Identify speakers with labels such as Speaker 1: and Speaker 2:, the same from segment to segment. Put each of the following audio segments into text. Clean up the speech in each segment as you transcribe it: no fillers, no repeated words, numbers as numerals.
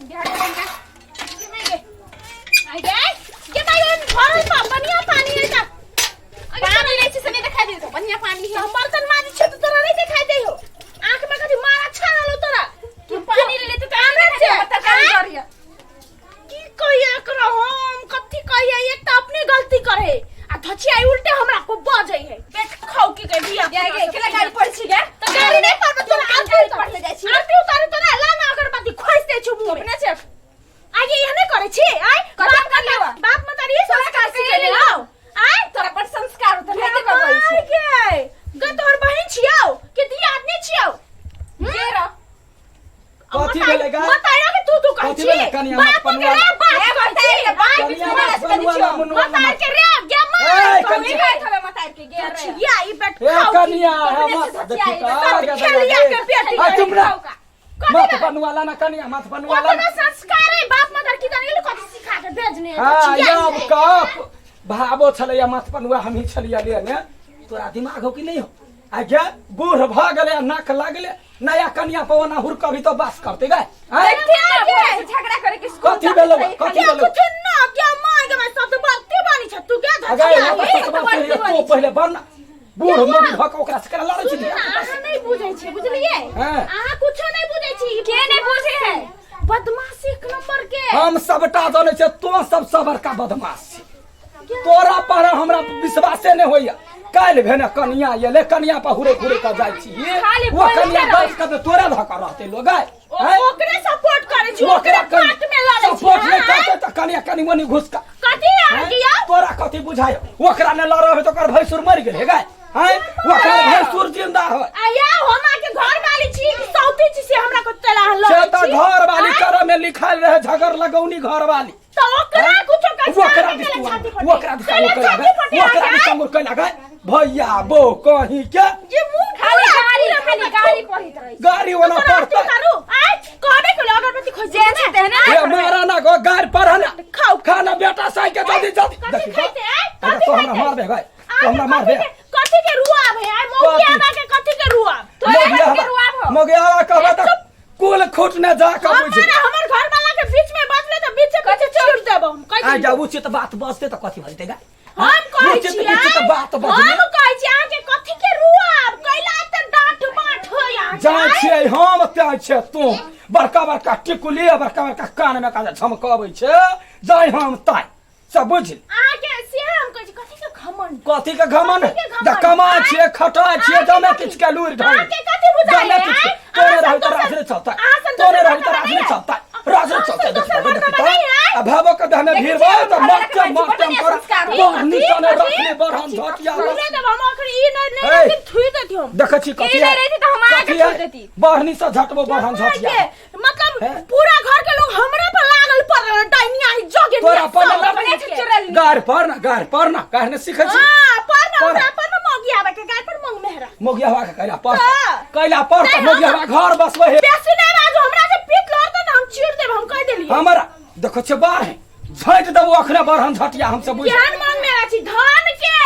Speaker 1: आई गे गे माय ओइ भरल पा बढ़िया पानी है ता
Speaker 2: पानी नहीं छै से नहीं दिखाई देतो बढ़िया पानी है
Speaker 1: हम बर्तन माजे छै तो तोरा नहीं दिखाई दे हो आंख में कथी मारा छानल हो तोरा
Speaker 2: तू पानी ले लेते तो
Speaker 1: आना छै
Speaker 2: तरकारी करिया
Speaker 1: की कहिए एकरा हम कथी कहिए एक त अपने गलती करे आ धचिया उल्टे हमरा को बजै है पेट खाऊ की के बिया
Speaker 2: गे गे केला गाड़ी पड़ छी गे
Speaker 1: त गाड़ी नहीं पड़बे तोरा आरती
Speaker 2: गाड़ी पढ़ले जाइ छी
Speaker 1: आरती उतारे तोरा ला ना अगरबत्ती खोइस दे छु मुंह में
Speaker 2: अपने छै
Speaker 1: आगे एहने करे छी आय
Speaker 2: कथी
Speaker 1: बाप
Speaker 2: कर लेवा?
Speaker 1: बाप मतारी संस्कार सिखेले हौ आय
Speaker 2: तोरा बड़ संस्कार होत नहीं ते करबै छै
Speaker 1: गे गे तोहर बहिन छियौ के दी आदमी छियौ
Speaker 2: गे रह
Speaker 3: कथी भेलै गे?
Speaker 1: बताया कि तू तू कहै
Speaker 3: कथी
Speaker 1: छी
Speaker 3: भेलै? कनिया मत
Speaker 1: बाप के
Speaker 3: पनुआ।
Speaker 1: रे बाप
Speaker 2: ए,
Speaker 1: कहै
Speaker 2: बताइ
Speaker 1: छी
Speaker 2: के बाप
Speaker 3: कनिया
Speaker 2: के
Speaker 3: मत पनुआ ला, मुनुआ ला
Speaker 1: बताइ
Speaker 3: मत।
Speaker 1: के रे गे मार
Speaker 3: ए,
Speaker 1: कहै
Speaker 3: कनिया।
Speaker 1: छी।
Speaker 2: हवे मतार के गे रे
Speaker 1: छिया ई बेट
Speaker 3: ए
Speaker 1: खाऊ
Speaker 3: कनिया
Speaker 2: अपने
Speaker 3: हम
Speaker 2: से
Speaker 3: देखी
Speaker 2: धचिया
Speaker 3: त आ
Speaker 1: सब खेलिया के बेटी
Speaker 3: आ चुप रह
Speaker 1: कथी
Speaker 3: मत
Speaker 1: भेलै?
Speaker 3: पनुआ ला ना कनिया मत पनुआ ला
Speaker 1: ओतना संस्कार है बाप मदर की जाने गेल कथी सिखा के भेजने है
Speaker 3: हाँ
Speaker 1: छिया
Speaker 3: यब कप भावो छलैया मत पनुआ हमही छलिया लेने तोरा दिमाग हो कि नहीं हो आ गे बूढ़ भऽ गेलै आ नाक लागलै नया कनिया पर ओना हुर कभी तो बास करते गए आँय?
Speaker 2: देखते ना बूढ़ा से झगड़ा करे के स्कूल
Speaker 3: कथी भेलौ कथी
Speaker 1: क्या
Speaker 3: भेलौ
Speaker 1: कुछ ना क्या मां के मैं सब बाते बानी छ तू क्या
Speaker 3: अगर
Speaker 1: धचिया
Speaker 3: यहाँ
Speaker 1: है
Speaker 3: पर सतबा तो पहिले बन बूढ़ मौगी भऽ कऽ ओकरा से केना लड़ै छी
Speaker 1: सुनू ना, अहाँ नहीं बुझै छी बुझलियै
Speaker 3: हाँ।
Speaker 1: अहाँ कुछो नहीं बुझै छी
Speaker 2: के नहीं बुझै है?
Speaker 1: बदमाशी एक नंबर के
Speaker 3: हम सबटा जानै छियै तो सबसँ बड़का बदमाश छी तोरा पर हमरा विश्वासे नहि होइया काल्हि भेने कनिया एलै कनिया पर हुरे हुरे कऽ जाइ छी
Speaker 2: खाली
Speaker 3: ओ
Speaker 2: बोलते
Speaker 3: कनिया
Speaker 2: रहै।
Speaker 3: बस कऽ तोरा धऽ कऽ रहतै लोग आय
Speaker 1: ओकरे सपोर्ट करै छी ओकरे पार्ट में लड़ै छी
Speaker 3: सपोर्ट नहि
Speaker 1: हाँ?
Speaker 3: करतै तऽ कनिया कनि मनि घुस कऽ
Speaker 1: कथी अहाँ के यौ
Speaker 3: तोरा कथी बुझाय ओकरा ने लड़ब तऽ ओकर भैंसुर मरि गेलै गाय हैं ओकर भैंसुर जिंदा है
Speaker 1: आया हम आके घर वाली छी कि सौती छी से हमरा को चला
Speaker 3: से तऽ घर वाली कर में लिखल रहे झगड़ लगौनी घर वाली
Speaker 1: तो ओकरा कुछो कर
Speaker 3: ओकरा दिस तू ओकरा दिस ओकरा ओकरा दिस अंगूर कैला गए भैया बो कहीं के
Speaker 1: जे मुंह
Speaker 2: खाली गाड़ी खाली गाड़ी पढ़ित रही
Speaker 3: गाड़ी ओना पड़तै
Speaker 1: करू आय कहबे के अगरबत्ती खोज
Speaker 2: जे छै तेहने
Speaker 3: ए मारा ना गो गाड़ पर ना
Speaker 1: खाओ
Speaker 3: खाना बेटा साई के जल्दी जल्दी
Speaker 1: कथी
Speaker 3: देखी
Speaker 1: खाइते आय
Speaker 3: अगर
Speaker 1: कथी
Speaker 3: तो हमरा
Speaker 1: खाइते
Speaker 3: मार दे भाई तो हमरा मार दे
Speaker 1: कथी के रुआब है आय मौगी आबा के कथी के रुआब
Speaker 2: तोरे हाथ के रुआब हो।
Speaker 3: मगियावा कहबे त कुल खूट ने जा के
Speaker 1: हम
Speaker 3: बुझ
Speaker 1: माने हमर घर वाला के बीच में बजले त बीच में पीछे छोड़ देब हम कहि
Speaker 3: आ
Speaker 1: दियौ।
Speaker 3: जा उचित बात बजते त कथी भजते गा
Speaker 1: हम कहै
Speaker 3: उचित
Speaker 1: छी
Speaker 3: उचित बात बजले
Speaker 1: हम कहै छी अहाँ के कथी के रुआब कैला त डांट बांट होय अहाँ के,
Speaker 3: जाय
Speaker 1: आय?
Speaker 3: छियै हम तै छै तू बड़का बड़का टिकुली आ बड़का बड़का कान में काज झमकबै छै जाय हम ताय सब बुझ
Speaker 1: अहाँ के से हम कहै छी कथी के घमंड
Speaker 3: कथी के घमंड
Speaker 1: कथी के घमंड?
Speaker 3: द कमा छियै खटा छियै
Speaker 1: अहाँके
Speaker 3: जमे
Speaker 1: कथी?
Speaker 3: किछु के लूरि ढंग
Speaker 1: अहाँके कथी बुझाइ
Speaker 3: जमे
Speaker 1: है,
Speaker 3: किछु
Speaker 1: आँय?
Speaker 3: तोरे
Speaker 1: अहाँ
Speaker 3: रहै
Speaker 1: सब
Speaker 3: त राज
Speaker 1: दोसर-
Speaker 3: नहि चलतै
Speaker 1: अहाँ सब
Speaker 3: तोरे
Speaker 1: दोसर
Speaker 3: रहै त
Speaker 1: मर्दबा
Speaker 3: राज
Speaker 1: नहीं
Speaker 3: नहि
Speaker 1: है?
Speaker 3: चलतै राज नहि
Speaker 1: अहाँ
Speaker 3: चलतै
Speaker 1: सब
Speaker 3: देखी
Speaker 1: दोसर
Speaker 3: त देखी
Speaker 1: मर्दबा
Speaker 3: त
Speaker 1: नहीं है?
Speaker 3: आ भावो के देह में
Speaker 2: देखै
Speaker 3: भीड़
Speaker 2: छियै,
Speaker 3: भऽ त
Speaker 2: हम
Speaker 3: मरते
Speaker 2: घरक
Speaker 3: मरते
Speaker 2: बड़ बढ़िआँ
Speaker 3: तोरा
Speaker 2: संस्कार होइ।
Speaker 3: बड़ निशाने
Speaker 1: कथी?
Speaker 3: रखने बरहन झटिया
Speaker 1: सुने देब हम अखन ई नहि नहि
Speaker 3: ए।
Speaker 1: रहथिन थुइ देती हम
Speaker 3: देखै छी कथी
Speaker 2: ई नहि रहितै तऽ हम अहाँके
Speaker 3: कथी है?
Speaker 2: थुइ देती।
Speaker 3: बहनी से झटबो बरहन झटिया
Speaker 1: के मतलब
Speaker 3: हैं?
Speaker 1: पूरा घर के लोग हमरा पर लागल पड़ल डाइनिया ही जोगे
Speaker 3: तोरा पर
Speaker 1: सब
Speaker 3: ना
Speaker 1: अपने
Speaker 2: से चुड़ैल।
Speaker 3: गार पर ना गार पर ना गार ने सीखै छी
Speaker 1: हां पर ना
Speaker 3: पर।
Speaker 1: हमरा पर ना मौगी आवे के गाय पर मंग मेहरा
Speaker 3: मोगिया हवा के कैला पर
Speaker 1: हाँ।
Speaker 3: कैला पर
Speaker 1: नहीं,
Speaker 3: त मोगिया हवा घर बसबै हे
Speaker 1: बेसी नहीं बाजू हमरा जे पीट लड़ते ना हम चीर देब हम कह देलिए
Speaker 3: हमरा देखो छे बाढ़ है झटि देबो अखने बरहन झटिया हमसे बुझ
Speaker 1: केहन मन मेरा छी धन के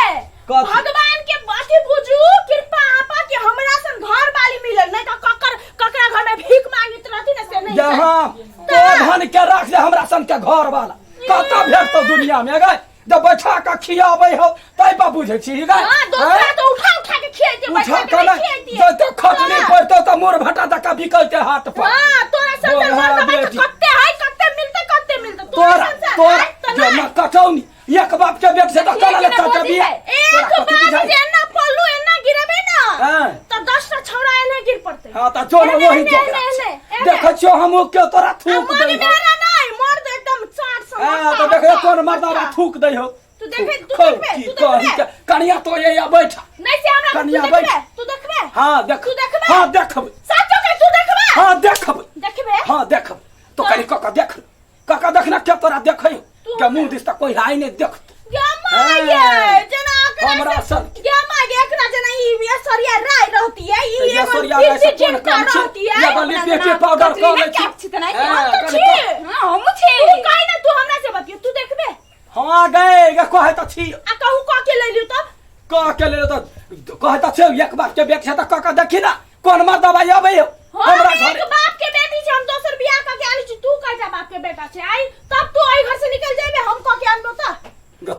Speaker 3: कथी?
Speaker 1: भगवान के अथी बुझू कृपा आपा के हमरा सन घर वाली मिलल नहीं तो ककर ककरा घर में भीख मांगित रहती ना से नहीं
Speaker 3: यहाँ तो धन के रख दे हमरा सन के घर वाला कतऽ भेटतौ दुनिया में गए जब बैठा के खियाबै हो तै पर बुझै छी गए
Speaker 1: हां दोसरा तो उठा उठा के खियाइते
Speaker 3: उठा
Speaker 1: बैठा
Speaker 3: के
Speaker 1: के
Speaker 3: नहि
Speaker 1: खियाइते
Speaker 3: जते खटनी पड़तौ तऽ मोर भटा दका बिकलते हाथ पर
Speaker 1: हां तोरा सन
Speaker 3: बोल, हाँ,
Speaker 1: मर्द
Speaker 3: बेटी।
Speaker 1: कत्ते है कत्ते मिलते कत्ते मिलते
Speaker 3: तोरा
Speaker 1: संसार
Speaker 3: तोरा
Speaker 1: है तो
Speaker 3: जे
Speaker 1: ना।
Speaker 3: न कटौनी एक बाप के बेट से तऽ कला ले
Speaker 2: केना
Speaker 3: चटा
Speaker 2: बजै
Speaker 3: बिया
Speaker 2: है?
Speaker 1: एक
Speaker 3: तोरा कथी
Speaker 1: बार
Speaker 3: बुझाइ?
Speaker 1: जे एना पल्लू एना गिरेबे ना
Speaker 3: हाँ।
Speaker 1: तो 10 टा छौड़ा एने गिर पड़ते
Speaker 3: हाँ तऽ जो ने
Speaker 1: एने,
Speaker 3: वही
Speaker 1: एने,
Speaker 3: जोकरा
Speaker 1: एने,
Speaker 3: छै।
Speaker 1: एने, एने।
Speaker 3: देखै छियौ हम के तोरा थूक
Speaker 1: मन
Speaker 3: दै हो
Speaker 1: मेरा नहीं मर्द एकदम चाट से
Speaker 3: हाँ तऽ देखै कोन मर्दाबा थूक दै हो
Speaker 1: तू देखे तू
Speaker 3: खौ,
Speaker 1: देखबे
Speaker 3: की
Speaker 1: तू
Speaker 3: कही
Speaker 1: देखबे
Speaker 3: के कनिया तो ये या बैठ
Speaker 1: नहीं से हमरा तू
Speaker 3: कनिया
Speaker 1: देखबे
Speaker 3: बैठ।
Speaker 1: तू देखबे
Speaker 3: हाँ देख
Speaker 1: तू देखबे
Speaker 3: हाँ देखबै
Speaker 1: साचो के तू देखबे
Speaker 3: हाँ देखबै
Speaker 1: देखबे
Speaker 3: हाँ देखबै तो कनि कऽ कऽ देख कऽ कऽ देखना के तोरा देखै के मुंह दिस तऽ कोई हाय नहि देखत
Speaker 1: गे माय गे जेना एकरा
Speaker 3: हमरा सन
Speaker 1: गे माय गे एकरा जेना ई ऐश्वर्या राय रहती है ई
Speaker 3: तऽ
Speaker 1: एगो
Speaker 3: ऐश्वर्या राय से
Speaker 1: प्रीति
Speaker 3: कोन
Speaker 1: जिंटा
Speaker 3: कम छै
Speaker 1: रहती है
Speaker 3: या गली बेटी पाउडर कम
Speaker 2: कटरीना
Speaker 3: छै
Speaker 2: कैफ छी तऽ नहि?
Speaker 3: हाँ,
Speaker 1: हम तऽ
Speaker 3: कनि
Speaker 1: छी।
Speaker 3: कऽ-
Speaker 2: हाँ, हमहूँ छी
Speaker 1: तू कहि ना तू हमरा से बतियो तू देखबे
Speaker 3: हाँ गए गे कहै तऽ छी
Speaker 1: आ कहू कह के ले लियौ तब
Speaker 3: कह के ले तऽ कहै तऽ छै एक बाप के बेटी छै तऽ कह कऽ देखी ना कोन मर्दबा अबै हो
Speaker 1: हम
Speaker 3: हमरा
Speaker 1: एक
Speaker 3: घर
Speaker 1: बाप के बेटी छी हम दोसर बियाह कऽ के आयल छी तू कह जा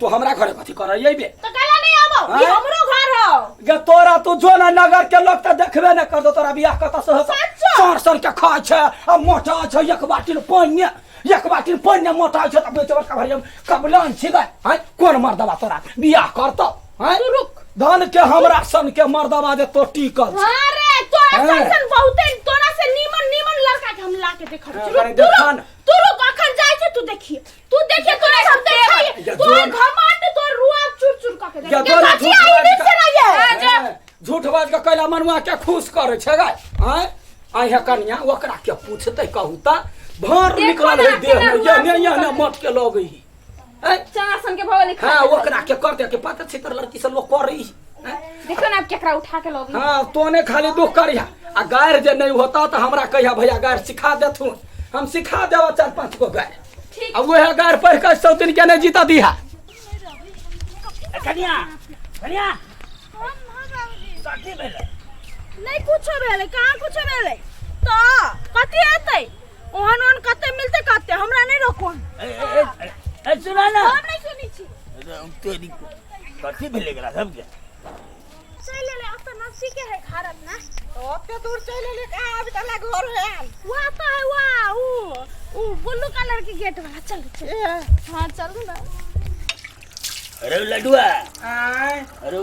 Speaker 3: तू हमरा घरे कथी करे अइबे?
Speaker 1: तो काला नहीं आबो, ई
Speaker 3: हाँ?
Speaker 1: हमरो घर हौ।
Speaker 3: गे तोरा तू जो ना नगर के लोग त देखबे न करतो, तोरा बियाह कत से होतो?
Speaker 1: सच्चो?
Speaker 3: सर सर के खाय छै आ मोटा छै, एक बाटी पानि ने, एक बाटी पानि ने मोटा छै त बेच बड़का भरि कबलान छिकै। हैं, कोन मर्दबा तोरा बियाह करतो? हैं,
Speaker 1: तू रुक।
Speaker 3: धन के हमरा सन के मर्दबा जे तो टिकल छै।
Speaker 1: हाँ रे, तोरा
Speaker 3: हाँ।
Speaker 1: सन सन बहुते, तोरा से नीमन नीमन लड़का के हम ला के देखब।
Speaker 3: हाँ,
Speaker 1: रुक,
Speaker 3: कनी
Speaker 1: तू
Speaker 3: देखा
Speaker 1: रुक,
Speaker 3: न।
Speaker 1: तू रुक, अखन जाय छै, तू देखिए, तू देखिए, तोरा हम देखिए,
Speaker 3: या
Speaker 1: तोर
Speaker 3: जोन-
Speaker 1: घमंड तोर रुआ चूर चूर क के
Speaker 3: या
Speaker 1: देखिए।
Speaker 3: जोन
Speaker 1: चाची,
Speaker 3: झूठ
Speaker 1: आई
Speaker 3: बाज
Speaker 1: नीक
Speaker 3: के-
Speaker 1: से रहिए।
Speaker 3: हाँ, झूठ बाज के कैला मनुआ के खुश करे छै गै। आँय आइ हे कनिया, ओकरा के पूछतै कहू त भर
Speaker 2: देखो
Speaker 3: निकलल
Speaker 2: ना,
Speaker 3: है देह में,
Speaker 2: केना
Speaker 3: ये ने ये
Speaker 2: रुआ
Speaker 3: ने मट के लगै ही। आँय?
Speaker 2: चना सन के भवल खा।
Speaker 3: हाँ, ओकरा के करते के पता छै तर लड़की से लोग करै ही। आँय?
Speaker 2: देखो ना, अब केकरा उठा के लबी।
Speaker 3: हाँ, तोने खाली दुख करिहा आ गारि जे नहीं होता तो हमरा कहिया भैया गारि सिखा देथुन, हम सिखा देबा 4-5 गो गारि।
Speaker 2: ठीक।
Speaker 3: आ वएह गारि पढ़ि कऽ सौतिन के नहीं जीता दिहा।
Speaker 4: कनिया, कनिया, कथी भेलै?
Speaker 1: नहीं कुछो भेलै, कहाँ कुछो भेलै? तऽ कथी हेतै? ओहन ओहन कते मिलतै कते, हमरा नहीं रोको।
Speaker 4: ए, ए, ए, ए, सुना ना।
Speaker 1: हम नहीं सुनै छी।
Speaker 4: तोरी कथी भेलै एकरा सबके?
Speaker 1: चलि एलै, अब तऽ नजदीके है घर अपना।
Speaker 5: ओते दूर चलि एलै, कहाँ अभी तक घर है आयल?
Speaker 1: वहाँ तो है, वहाँ ऊ ब्लू कलर के गेट वाला। चल चल, हाँ चलू ना।
Speaker 4: अरे लडुआ।
Speaker 3: आँय?
Speaker 4: अरे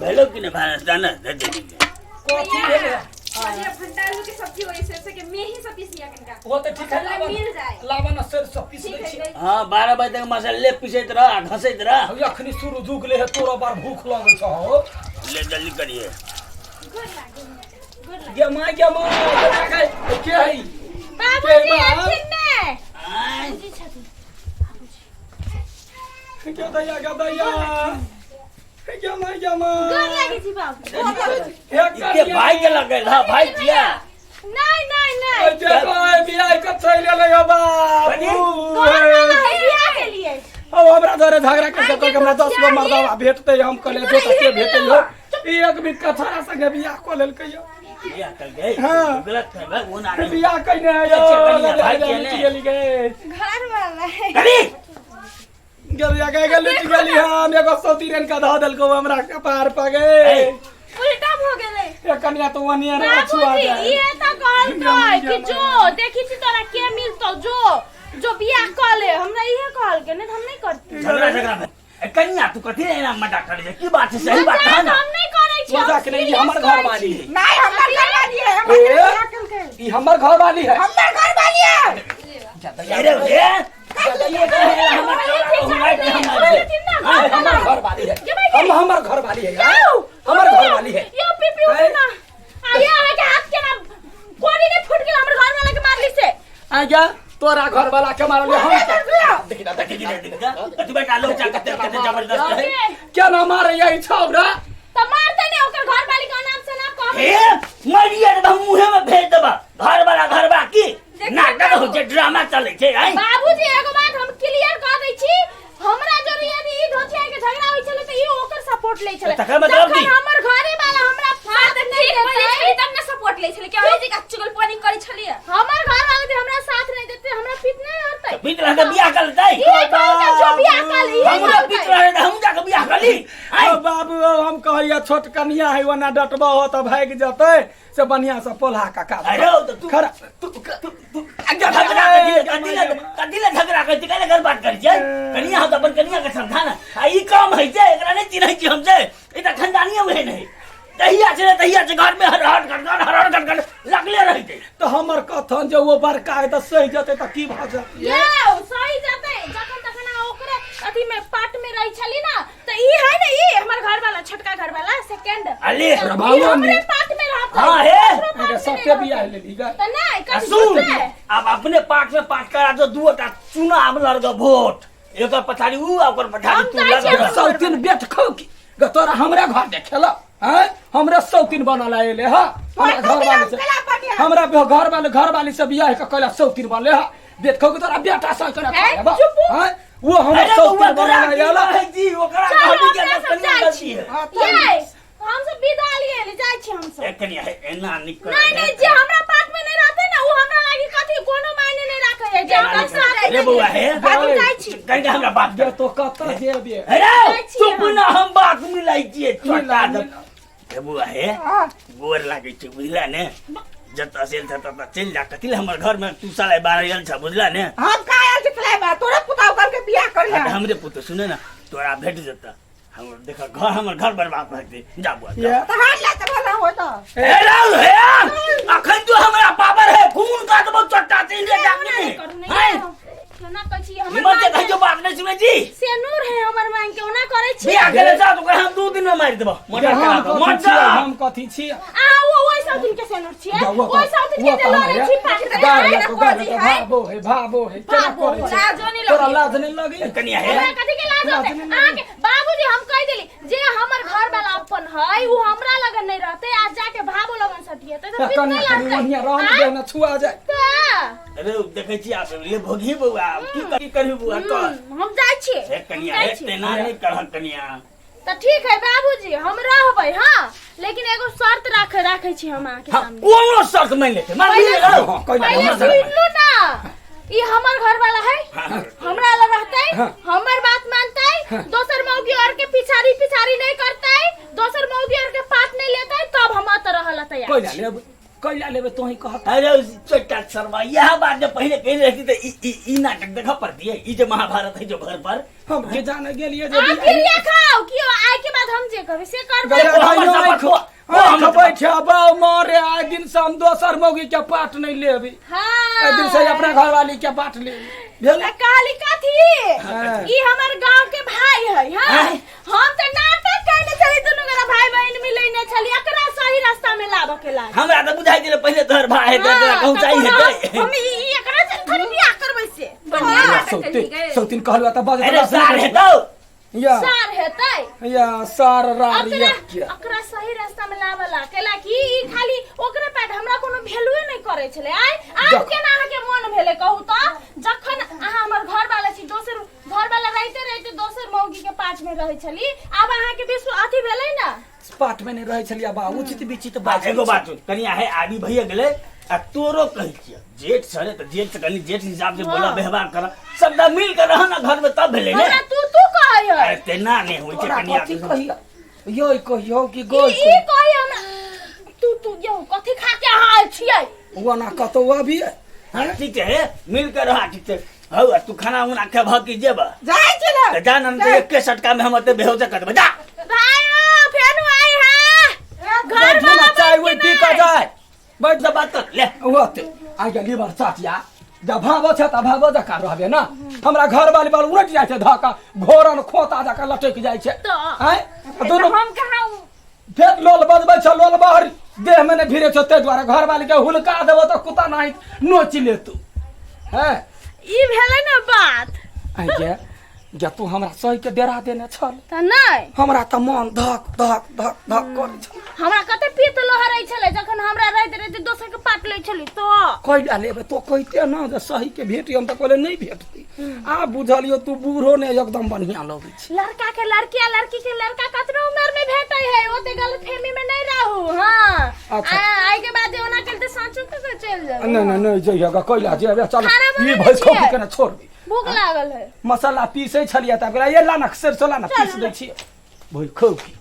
Speaker 4: भेलो कि नहि भानस तानस? दे दे दे।
Speaker 3: कथी भेलै?
Speaker 2: ये भंडारू के सब्जी वैसे से के मेही से पीस लिया कनका।
Speaker 3: वो तऽ ठीक है,
Speaker 2: मसाला
Speaker 3: लाबऽ।
Speaker 2: मिल जाए।
Speaker 3: लाबऽ ने, सरिसो पीस
Speaker 2: ठीक
Speaker 3: दै
Speaker 2: है
Speaker 3: छी।
Speaker 2: गई।
Speaker 4: हाँ, 12 बजे तक मसाले पीसैत रह आ घसैत रह।
Speaker 3: हौ, अखनी शुरू जुगले है, तोरा बार भूख लगै छौ हौ।
Speaker 4: ले जल्दी करिए।
Speaker 2: गोर लागे, गोर लागे।
Speaker 3: गे माय, गे माय, गे माय, गे, के है ई?
Speaker 1: बाबूजी
Speaker 3: के बा?
Speaker 1: अथिन ने।
Speaker 4: आँय?
Speaker 1: बाबूजी छथिन।
Speaker 3: गे दैया, गे दैया, गे माय, गे माय।
Speaker 1: गोर लागे छी बाबू।
Speaker 3: हे
Speaker 4: इते
Speaker 3: कनिया।
Speaker 4: भाई के लगल हाँ भाई छिया।
Speaker 1: नहीं नहीं नहीं।
Speaker 3: देखो, बियाह के चलि एलै हौ बाबू।
Speaker 1: घर वाला है बियाह के लिए।
Speaker 3: अब हमरा घरे झगड़ा कर के हमरा 10 गो मर्दवा भेटतै, हम कहलियै जो तऽ के भेटै हो, ई एक बीत के छोरा संगे बियाह कऽ लेलकै यौ।
Speaker 4: बियाह कर गए?
Speaker 3: हाँ।
Speaker 4: गलत है भाई, वो ना नहीं।
Speaker 3: बियाह कइने है यौ।
Speaker 4: अच्छा, कनिया, भाई के ने।
Speaker 3: गेली गे।
Speaker 2: घर वाला है।
Speaker 4: करी
Speaker 3: गेलिया गे, गेली गेली, हम एगो सौती रेन का धऽ देलकौ हमरा कपार पर गे।
Speaker 4: ए।
Speaker 2: उल्टा भ गेलै।
Speaker 3: ए कनिया, तो वनिया रे छुआ
Speaker 1: बाबूजी
Speaker 3: जाए।
Speaker 1: ये तो कहलकै कि जो देखी छी तोरा के मिलतौ, जो जो बियाह कऽ ले, हमरा इहे कहलकै, नहीं तऽ हम नहीं करती।
Speaker 4: झगड़ा झगड़ा भेल। ए कनिया, तू कथी एना मजाक करै छै? की बात छै? सही बात
Speaker 1: मजाक
Speaker 4: है ना?
Speaker 1: हम नहीं करै छी, हम
Speaker 3: मजाक नहीं, ई
Speaker 1: serious
Speaker 3: हमर
Speaker 1: करै
Speaker 3: घर वाली
Speaker 1: छी।
Speaker 3: है।
Speaker 5: नहीं, हमर घर वाली है, हमर
Speaker 3: ए?
Speaker 5: बियाह केलकै।
Speaker 3: ई हमर घर वाली है।
Speaker 5: हमर घर वाली है।
Speaker 4: अरे हे
Speaker 3: हाँ, हमर घर वाली है, हम हमर घर वाली है यार। हमर घर वाली है।
Speaker 1: यो पीपी उठू ना, आया अहाँ के हाथ के ना कोड़ी नहीं फूट गेल हमर घर वाला के मारली से?
Speaker 3: आ जा तोरा घर वाला के मारल हम, देखी ना, देखी ना।
Speaker 4: कथी बेटा लोग चा कते कते जबरदस्त है।
Speaker 3: क्या ना मारे यही छौरा?
Speaker 1: त मारते नहीं ओकर घर वाली के नाम से ना कह।
Speaker 4: हे मरिया रे, हम मुंहे में भेज देबा। घर वाला घर वाला की नाटक हो छै, ड्रामा चलै छै आइ।
Speaker 1: बाबूजी, एगो बात हम क्लियर कर दै छी, हमरा जरे यदि ई धोतिया के झगड़ा होई छलै त ई ओकर सपोर्ट लै छलै।
Speaker 4: तकर मतलब
Speaker 1: जखन
Speaker 4: की?
Speaker 1: हमर घरे वाला हमरा
Speaker 2: हां
Speaker 1: साथ
Speaker 2: त
Speaker 1: नहीं
Speaker 2: ठीक बोलै
Speaker 1: देतै
Speaker 2: छली तब ने सपोर्ट लै छली, कि अहीं जे चुगल पानी करै छलियै।
Speaker 1: हमर घर वाला जे हमरा साथ नहीं देतै, हमरा पीत नहीं हरतै।
Speaker 4: पीत रह के बियाह कर लेतै।
Speaker 1: ई कहलकै जो बियाह कर ले, ई
Speaker 4: हमरा
Speaker 1: कहलकै।
Speaker 4: पीत रहे हम जाके बियाह कर ली आइ।
Speaker 3: ओ बाबू, ओ हम कहैया छोट कनिया है, ओना डटबा हो तऽ भागि जेतै, से बढ़िया से पोल्हा काका।
Speaker 4: अरे ओ तऽ तू
Speaker 3: खरा
Speaker 4: तू तू तू झगड़ा कथी ले, कथी ले, कथी ले झगड़ा करै छी? काहे घर बात करै छियै? कनिया हो तऽ अपन कनिया के समझा ने। आ ई काम होइ छै, एकरा नहि चिन्है छी हम से, ई तऽ खानदानिये ओहन है। तहिया छै ने, तहिया छै घर में हरहर गड़गड़ हरहर गड़गड़ लगले रहै छै।
Speaker 3: तऽ हमर कथन जे ओ बड़का है तऽ सहि जेतै तऽ की भऽ जेतै?
Speaker 1: यौ सही जेतै, जखन तखन अहाँ ओकरे अथी में पाट में रहै छली ना, तऽ ई है ने, ई हमर घर वाला, छोटका घर वाला सेकंड।
Speaker 4: अले
Speaker 1: ई हमरे पाट में रहतै।
Speaker 4: हाँ, हे।
Speaker 1: ओकरो पाट
Speaker 3: अहाँके
Speaker 1: में
Speaker 3: सत्य
Speaker 1: नहि
Speaker 3: बियाह
Speaker 1: रहतै।
Speaker 3: लेली गे।
Speaker 1: तऽ नहि
Speaker 4: आ
Speaker 1: कथी
Speaker 4: सुन
Speaker 1: झूठे?
Speaker 4: आब अपने पाठ में पाठ करा दो, दूटा चुनाव लड़ग वोट, एकर पछाड़ी ऊ आ ओकर पछाड़ी
Speaker 1: हम
Speaker 4: तू
Speaker 1: जाइ छियै।
Speaker 4: लड़ग।
Speaker 3: सौतीन बेट खौ की गे? तोरा हमरा घर देखेल हैं? हमरे सौतीन बनल एले ह हमरा घर वाले से, हमरा घर वाले घर वाली से बियाह के कैला सौतीन बनले ह। बेट खौ के तोरा बेटा से करा
Speaker 1: हैं?
Speaker 3: खाएब
Speaker 1: चुप।
Speaker 3: हैं? वो हमर
Speaker 4: अरे
Speaker 3: सौतीन
Speaker 4: बउआ, तोरा
Speaker 3: बनल
Speaker 4: की
Speaker 3: एला।
Speaker 4: कहै छी? ओकरा
Speaker 1: चल,
Speaker 4: कहली कि
Speaker 1: हमरा
Speaker 4: एकर
Speaker 1: सब
Speaker 4: कनिया
Speaker 1: जाइ
Speaker 4: गलती
Speaker 1: छी।
Speaker 4: है।
Speaker 1: ये हम सब विदा लिए जाइ छी हम सब।
Speaker 4: ए कनिया हे, एना निकल।
Speaker 1: नहीं नहीं, जे हमरा पाट में नहीं रहते ना, वो हमरा लागी कथी कोनो मायने नहीं राखे है, जे हमरा साथ
Speaker 4: रे बौआ हे
Speaker 1: हम जाइ छी
Speaker 4: कनिका हमरा बात
Speaker 3: गे तो कतऽ जेबे
Speaker 4: हे रे
Speaker 1: जाइ छी
Speaker 4: चुप
Speaker 1: हम।
Speaker 4: ना हम बात मिलाई छियै छोटा
Speaker 3: मिला,
Speaker 4: दे
Speaker 3: मिला।
Speaker 4: हे बौआ हे गोर लागै छै बुझला ने जतऽ से ततऽ ततऽ चलि जा कथी लए हमर घर में तू साला बारह आयल छ बुझला ने
Speaker 5: हम का आयल छी खेलाय तोरे पुताव करके बियाह कर
Speaker 4: आ हमरे पुतोह सुने ना तोरा भेट जेतऽ हमर देख घर हमर घर बर्बाद भऽ जेतै जा बुआ जा।
Speaker 3: ये
Speaker 5: तऽ हाथ ला तऽ भला होय तऽ
Speaker 4: हे राहुल हे अखन तू हमरा पावर है खून काटबो चट्टा चलि जा
Speaker 1: ओना नहि
Speaker 4: जाके
Speaker 1: करू नहि
Speaker 4: हैं
Speaker 1: केना कहै छी हमर
Speaker 4: निमन से
Speaker 1: मांग
Speaker 4: कहियो बात नहीं सुनै छी
Speaker 1: सेनूर है हमर मांग के ओना करै छी
Speaker 4: बियाह करे जा तो हम 2 दिन में मारि देबो मर्डर
Speaker 3: हम
Speaker 4: करा देबो
Speaker 3: कथी छियै
Speaker 4: मर्डर
Speaker 3: हम कथी छियै
Speaker 1: आ वो ओइ सब दिन के सेनूर छियै ओइ सब दिन के जे लड़ै छी पाट
Speaker 3: गार लगो गार लगो भाबो है भाबो है केना करै छै
Speaker 2: लाजो नहि
Speaker 3: तोरा
Speaker 2: लगैए।
Speaker 3: लाज नहि लगै
Speaker 4: कनिया हे
Speaker 1: हमरा कथी के लाज होतै
Speaker 3: लाज नहि
Speaker 1: अहाँके बाबूजी हम कहि देली जे हमर घर वाला अपन है उ हमरा लगन नहीं रहते आज जाके भाबो लगन सटिएते तो फिर
Speaker 3: कनिया
Speaker 1: नहीं
Speaker 3: कनि
Speaker 1: लगतै
Speaker 3: बढ़िया रहने दे ना छुआ जाए
Speaker 1: तऽ
Speaker 4: अरे देखै छी आब ले भोगी बौआ की करी करही बौआ कर
Speaker 1: हम जाइ छियै
Speaker 4: हे
Speaker 1: हम
Speaker 4: कनिया
Speaker 1: जाइ
Speaker 4: हे
Speaker 1: छियै।
Speaker 4: तेना नहीं करह कनिया
Speaker 1: तऽ ठीक है बाबूजी हम रहबै हाँ लेकिन एगो शर्त राखे राखे छी हम अहाँके
Speaker 4: हाँ
Speaker 1: सामने
Speaker 4: कोनो शर्त मान लेते मान
Speaker 1: पहिले-
Speaker 4: ले
Speaker 3: हाँ, कोई ना,
Speaker 1: पहिले
Speaker 3: हमर
Speaker 1: सुन लू ना ई हमर घर वाला है
Speaker 4: हाँ।
Speaker 1: हमरा लग रहतै
Speaker 3: हाँ।
Speaker 1: हमर बात मानतै दोसर मौगी और के पिछाड़ी पिछाड़ी नहीं करतै दोसर मौगी और के पात नहीं लेतै तब हम अत रहल तैयार
Speaker 3: कैला लेब कैला लेबे तोही कहत
Speaker 4: अरे उस चट्टा शर्मा यह बात जब पहले कही रहती तो ई ई ई नाटक देखा पड़ती है ई जो महाभारत है जो घर पर
Speaker 3: हम के जाने गेलिए जे
Speaker 1: आप क्रिया खाओ कियो आय के बाद हम जे कहबै से करबै
Speaker 3: गया
Speaker 4: वो हमर
Speaker 3: भाइयो
Speaker 4: शपथ
Speaker 3: आँख
Speaker 4: वो- वो
Speaker 3: आँख
Speaker 4: हमर
Speaker 3: बैठे बाऊ मारे आइ दिन से हम दोसर मौगी के पाट नहीं लेबी
Speaker 1: हाँ
Speaker 3: आइ दिन से अपना घरवाली के पाट लेबी भेल
Speaker 1: त कहली कथी
Speaker 3: हाँ।
Speaker 1: ई हमर गांव के भाई है हाँ
Speaker 4: हाँ।
Speaker 1: हम त नाटक कैले छली दुनू गोरा भाई बहिन मिलैने छली एकरा सही रास्ता में लाबऽ के लाग
Speaker 4: हमरा तो बुझाई दिले पहले तोहर भाई है तोरा
Speaker 1: हाँ,
Speaker 4: कहूं
Speaker 1: त
Speaker 4: चाहिए
Speaker 1: कोनो
Speaker 4: है
Speaker 1: हम ई ई एकरा से थोड़ी बियाह करबै से
Speaker 2: बढ़िया नाटक
Speaker 3: सौते
Speaker 2: करी गए।
Speaker 3: सौतीन कहलवा त बाज
Speaker 4: अरे सार है तो
Speaker 3: या
Speaker 1: सार हेतै
Speaker 3: या सार रार
Speaker 1: अकरा
Speaker 3: या क्या
Speaker 1: अकरा सही रास्ता में लाबला केला कि ई खाली ओकरे पाट हमरा कोनो वैल्यूए नहीं करै छलै आइ आब
Speaker 3: देख।
Speaker 1: केना अहाँके मन भेलै कहू त जखन अहाँ हमर घर वाला छी दोसर घर वाला रहिते रहिते दोसर मौगी के पाट में रहै छली आब अहाँके विश्व अथी भेलै ने
Speaker 3: पाट में नहीं रहै छलिया बा उचित विचित
Speaker 4: बात
Speaker 3: बात
Speaker 4: एगो बात सुन कनिया है आदमी भैया गेलै आ तोरो कहै छियै जेठ छले तऽ जेठ से कनि जेठ हिसाब से बोला व्यवहार कर सबटा मिल के रह ना घर में तब भेलै ने
Speaker 1: हमरा तू तू कहै है
Speaker 4: अरे तेना नहि होइ छै
Speaker 3: तोरा
Speaker 4: कनिया
Speaker 3: कथी कहिया यो कहियो कि गो
Speaker 1: ई कहै हमरा तू तू यौ कथी खा के अहाँ आयल छियै
Speaker 3: ओना कतौ अभी
Speaker 4: हाँ, ठीक छै मिल के रह ठीक छै हौ आ तू खाना उना खेबह कि जेबह
Speaker 5: जाइ छी ने
Speaker 4: तऽ जा न तऽ एके सटका में हम एते बेहोश कर देबै जा
Speaker 1: भाई ओ फेर आई है घर
Speaker 3: बैठू ना
Speaker 1: वाला
Speaker 3: चाय ओइ पी कऽ जाय
Speaker 4: बैठ जा बात कर ले
Speaker 3: ओते आ गेली बरसातिया जब भावो छै तऽ भावो जकाँ रहबे ना हमरा घर वाली बाल उलट जाइ छै धऽ कऽ घोरन खोता जकाँ लटकि जाइ छै
Speaker 1: तऽ?
Speaker 3: आँय दुनू
Speaker 2: हम कहाँ
Speaker 3: फेर लोल बजबै छ लोल बहर देह में नहि भिड़े छौ ताहि दुआरे घर वाली के हुलका देबो तऽ कुत्ता नहि नोचि लेतौ हैं
Speaker 1: ई भेलै ने बात
Speaker 3: आइ गे गे तू हमरा सही के डेरा देने छल
Speaker 1: तऽ नहि
Speaker 3: हमरा तऽ मन धक धक धक धक करै छल
Speaker 1: हमरा कते पीत लहरै छलै जखन हमरा रहते रहते दोसर के पाट लै छली तो
Speaker 3: कैला लेबै तो कहिते ना जे सही के भेटी हम तऽ कहले नहि भेटतै आब बुझलियो तू बूढ़ो ने एकदम बढ़िया लगै छै
Speaker 1: लड़का के लड़की आ लड़की के लड़का कतनो उम्र में भेटै है ओते गलतफहमी में नहीं रहू हाँ
Speaker 3: अच्छा।
Speaker 1: आ आई के बाद जे ओना केलते साँचो के के चल जाओ
Speaker 3: नहीं नहीं नहीं जइएगा कैला जेबे चल
Speaker 1: खाना
Speaker 3: ई
Speaker 1: बनेने
Speaker 3: भैंस
Speaker 1: छियै।
Speaker 3: खौकी के ने छोड़ दी
Speaker 1: भूख लागल है
Speaker 3: मसाला पीसै छलियै तब ये ला ना सरसो ला ना पीस दै छियै भैंस खौकी